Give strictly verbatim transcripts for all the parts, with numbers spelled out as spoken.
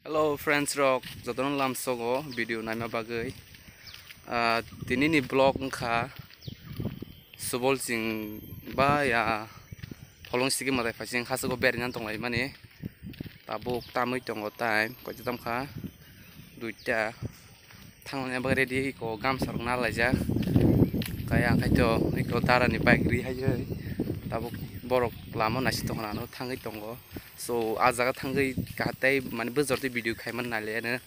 Hello friends rok, jotono lamsogo video naima bagwi. Ah, tinini vlog wngkha Subolsing ba ya Holong sigi mwtai phaising hachugo beraina tonglaimani. Tabuk tamwi tongo time, koita tamkha duita. Thanglani bagwi ready iko gamsa rok nalaijak. Kaya khaito iko darani bike ri hai tabuk borok lama naising tongkha ano thangwi tongo. So, ah jaga thangwi kahatai mani bwsartwi video khaimani nailaiyano.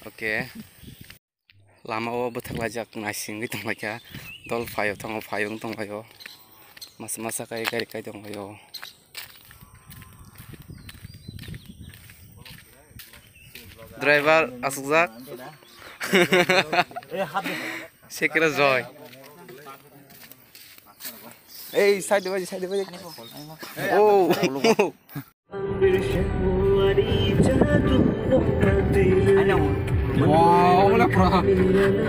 Okay. Lama o bwthak laijak naisingwi tonglaikha. Dol phaio thango phaio wng tonglaio. Masa masa kai gari kai tonglaio. Driver asukjak. Sekira joy. Ei, side bai, side bai. Oh. Wow, wala pura.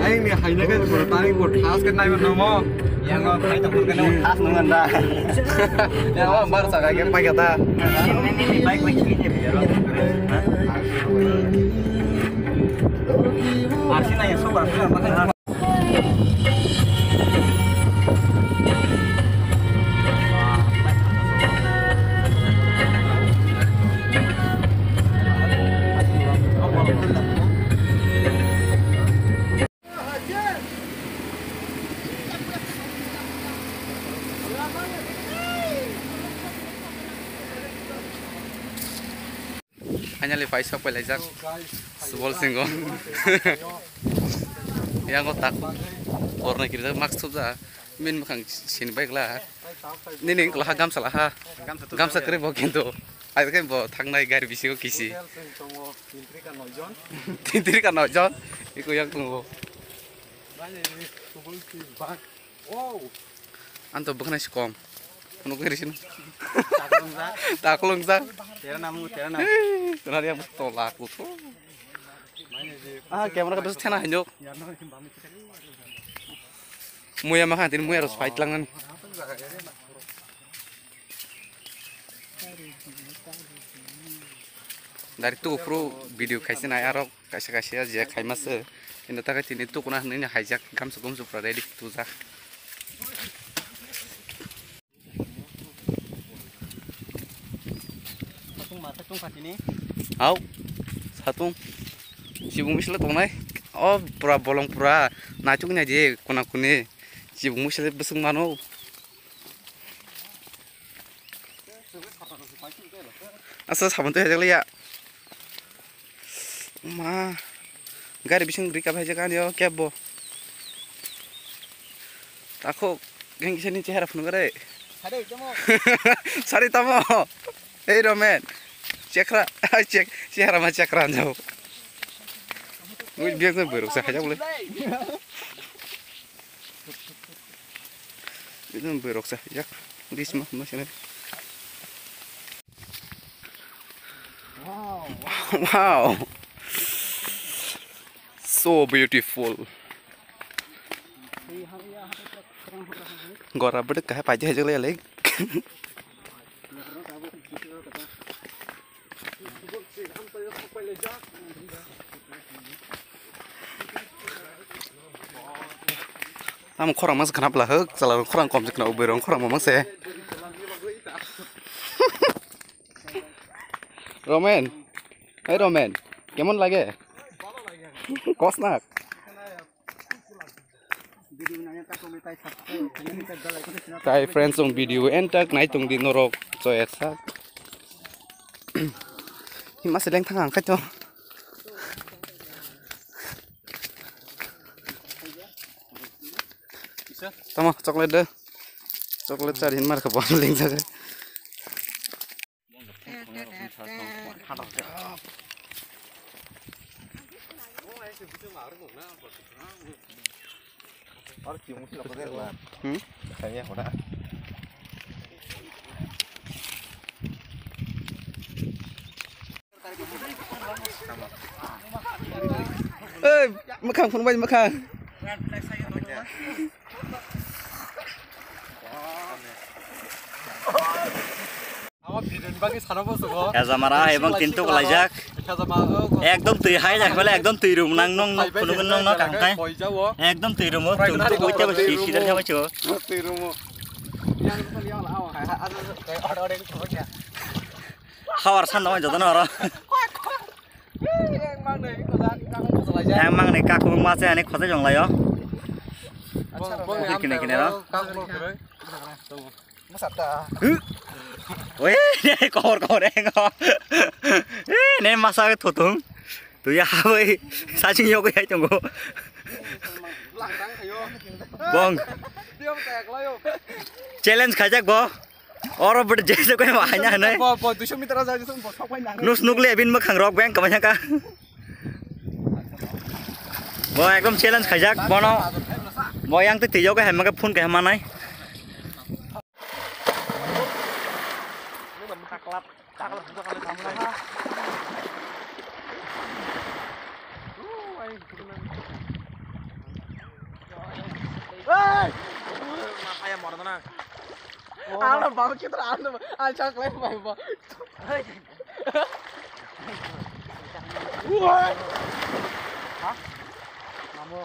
Ai, mi hai na ka pura tani ko thas ka nai no mo. Yang ko hai ta pura ka no thas no nganda. Yang ko bar sa ka ke pai ka ta. Bike bai ki ne ya ro. Arsi na ya so ba. Finally, paisok pailaijak. Subol Singh o. Yang o tak korna kirijak mask thupjak. Min bwkhang sin bai kla. Nini wngkla ha gamsa la ha. Gamsa kwrwi bo kintu. Ai khe bo thangnai gari bisingo kisi. Tintri ka nojon. Iko yang tongo. Ang to bwkhanai se kom. Phunuk khe risino. Taklungjak. Taklungjak. Tera namu, tera namu. Tena dia tola kutu. Ah, camera ka bisa thena hinjuk. Muya makan tini muya ros fight langan. Dari tu pro video kaisa nai arok. Kaisa kaisa je khaima se. Ino takai tini tukuna hinwi haijak gamsa gumsu pura ready tujak. Satung masa tungkha tini. Hau. Satung. Chibung bisla tongnai. Oh, pura bolong pura. Nachuk nai je kuna kuni. Chibung bisla bwswk mano. Asa sabon twi hajak liya. Ma. Gari bising rika bhai jaga nio kebo. Tako geng kisa ni chehara phunuk re. Sari tamo. Hey Romen. Chekra. Chek. Chehara ma chekra anjao. Ui biak na berok sa hajak le. Itu berok sa yak. Dis mah mah sini. Wow. So beautiful. Gora bedek kah paje aja lele. Tamo khorang masa khna pla hwk, chwla rok khorang kom se khna, ubai rok khorang mama se. Romen, hey Romen, kemon lage? Kosnak. Tai friends, ang video entak nai tong di norok choya sak. Hima seleng thang ang khaito. Tamo chocolate de. Chocolate chari hin mar kha bo leng jaga. Hmm? Oi, mwkhang phunukbai mwkhang. Ejamara ebong tin tuk laijak. Ekdom twi hai jak bale, ekdom twi rum nang nong nok phunuk nong nok ang kai. Ekdom twi rum o, tum tuk oite bo si si dar khe maichu. Hawar san dong jotono oro. Yang mang ni kakung ma se ani khosai jong laio. Kine kine ro. Oi, ne kor kor engo. Ne masa thotung. Tuya haboi saching yogwi hai tongo. Bong. Challenge khaijak bo. Oro bwdw jesa khe ma hanya hanai. Bo, bo, duiso meter aja, duiso bo sok pai nang. Nus nukle bin makhang rok beng kamanya ka. Bo ekdom challenge khaijak bono. Bo yang te tiyok hai maka phone khe manai. Hey! Makaya morna na. Ano baba kita ano, ano chocolate bai ba. Hah? Mamo.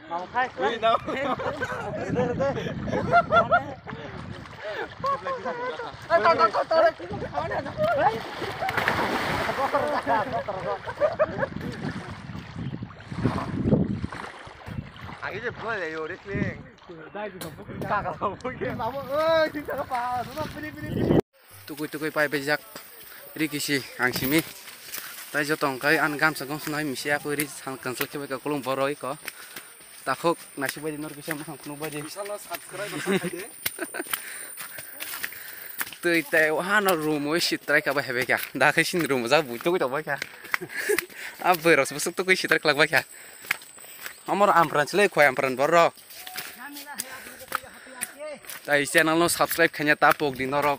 Mamo khai. Ui, no. Agi je bola yo wrestling. Tukui tukui pai bejak rikisi ang simi. Tai joto wngkai ani gamsa gomsa nai misi akui ri san cancel khe bai ka kulung boroi ko. Takhuk nasik bai di nor kisa mukhang khunuk bai di. Twi tai hano room oi sitrai ka bai hebai kha. Da khai sin room jak bui tukui tok bai kha. A bwrok se bwswk tukui sitrai klak bai kha. Amor ampran chile khoi ampran borok. Tai channel no subscribe khanya ta pok di norok.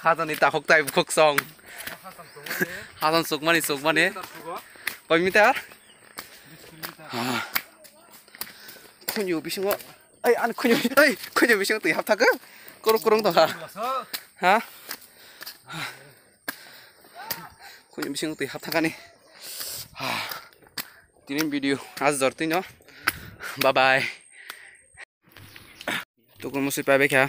Khajani takhuk tai bukhuk song. Hasan sukmani sukmani. Koi meter? Khunju bisingo. Ai, an khunju, ai, khunju bisingo twi hapthaka. Kuruk kurung tongkha. Ha? Khunju bisingo twi hapthakani. Tini video ajor tino. Bye bye. Tukun musui pai bai kha.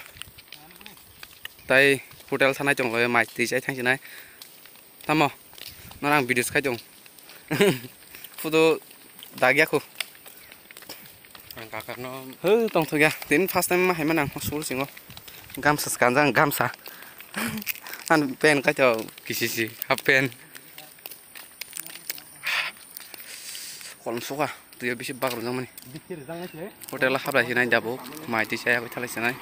Tai hotel thanai tong loi mai twi chai thang sinai. Tamo? Nang ang videos khai tong. Photo dagya khu. Ang kakar no. He tong thok ya. Tin first time ma hai ma nang sur singo. Gamsa skanjang gamsa. An pen kai to kisisi half pen. Kolom suka, tuya bisi bagol jang mani. Hotel hablai sinai dabo, mai twi saya koi thalai sinai.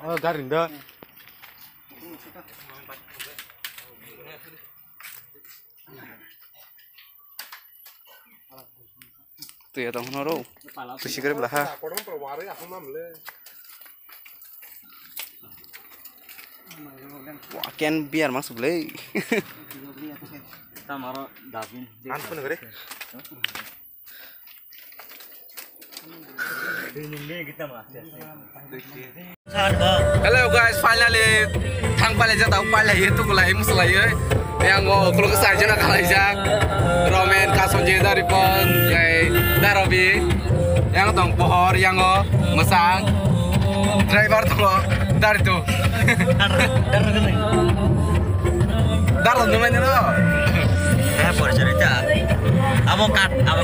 Oh, garing da. Twi ya tong hwnwi ro. Twi sikre bla ha. Wa ken beer mas ble. Tamaro dabin. An phone kare. Hello guys, finally thang palai jatao palai ye tukulai musulai ye. Yang o kuluk sai jana kalai jak. Romen kasonje dari pon gai darobi. Yang tong pohor yang o mesang. Driver to dari tu. Daro numai no. Eh, por cerita. Amo kat, amo